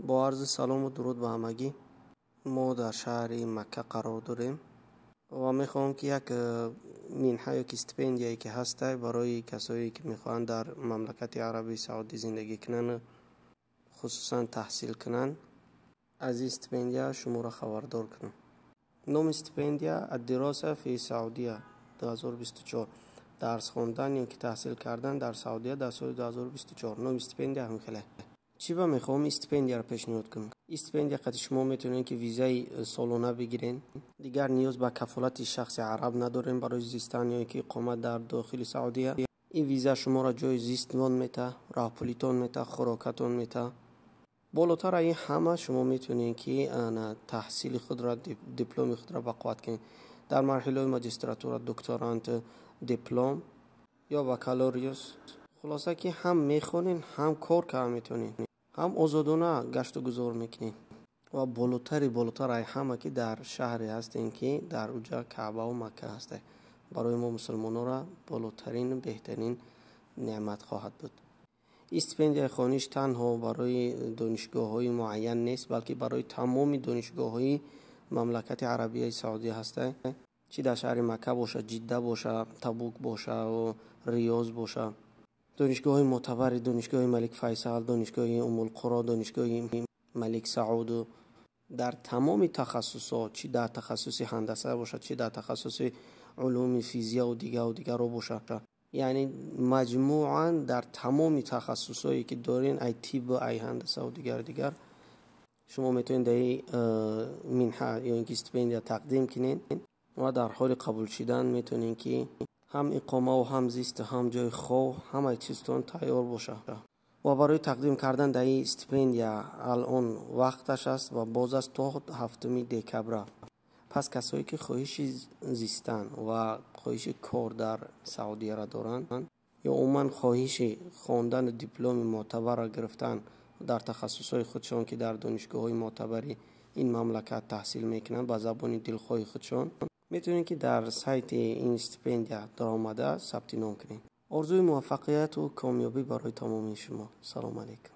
Бо арзи салому дуруд ба ҳамагӣ. Мо дар шаҳри Макка қарор дорем ва мехоҳам, ки як минҳа ё ки стипендияе, ки ҳастай барои касое, ки мехоҳанд дар мамлакати Арабии Саудӣ зиндагӣ кунанд, хусусан таҳсил кунанд, аз ин стипендия шуморо хабардор кунам. Номи стипендия «الدراسة في السعودية 2024», дарс хондан ё ки таҳсил кардан дар Саудия дар соли 2024. Номи стипендия ҳамин хеле. Чӣ ба мехоҳам ин стипендияро пешниҳод кунам? Ин стипендия қати шумо метавонед, ки визаи солона бигирен. Дигар ниёз ба кафолати шахси араб надорем барои зистан ё ки иқомат дар дохили Саудия. Ин виза шуморо ҷои зистмон мета, роҳпулитон мета, хӯрокатон мета. Болотар аз ин ҳама, шумо метавонед, ки таҳсили худро, дипломи худро бақувват кунед дар марҳилаҳои магистратура, докторант, диплом ё бакалавриус. Хулоса, ки ҳам мехонед, ҳам кор карда метавонед, ҳам озодона гашту гузор мекунед ва болотари болотар ай ҳама, ки дар шаҳре ҳастем, ки дар уҷа Каъбаву Макка ҳаста. Барои мо мусулмонора болотарин, беҳтарин неъмат хоҳад буд. Ин стипендияи хониш танҳо барои донишгоҳҳои муайян нест, балки барои тамоми донишгоҳҳои мамлакати Арабияи Саудӣ ҳаста, чӣ дар шаҳри Макка боша, Ҷидда боша, Табук боша, Риёз боша, донишгоҳҳои мӯътабари донишгоҳи Малик Файсал, донишгоҳи Умулқуро, донишгоҳи Малик Сауду, дар тамоми тахассусҳо, чӣ дар тахассуси ҳандаса бошад, чӣ дар тахассуси улуми физияву дигару дигарро бошад, яъне маҷмӯан дар тамоми тахассусҳое, ки дорен, ай тиб, ай ҳандасаву дигару дигар, шумо метавонед дар ин минҳа ё ин ки стипендия тақдим кунед ва дар ҳоли қабул шудан метавонед, ки ҳам иқомаву ҳам зисту ҳам ҷои хоб, ҳамаи чизтон тайёр бошад. Ва барои тақдим кардан дар ин стипендия алон вақташ аст ва боз аст то 7 декабра. Пас касое, ки хоҳиши зистан ва хоҳиши кор дар Саудияро доранд ё умуман хоҳиши хондану дипломи мӯътабарро гирифтан дар тахассусҳои худшон, ки дар донишгоҳҳои мӯътабари ин мамлакат таҳсил мекунанд, ба забони дилхоҳи худшон, метавонед, ки дар сайти ин стипендия даромада сабти ном кунед. Орзуи муваффақияту комёбӣ барои тамоми шумо. Салому алайкум.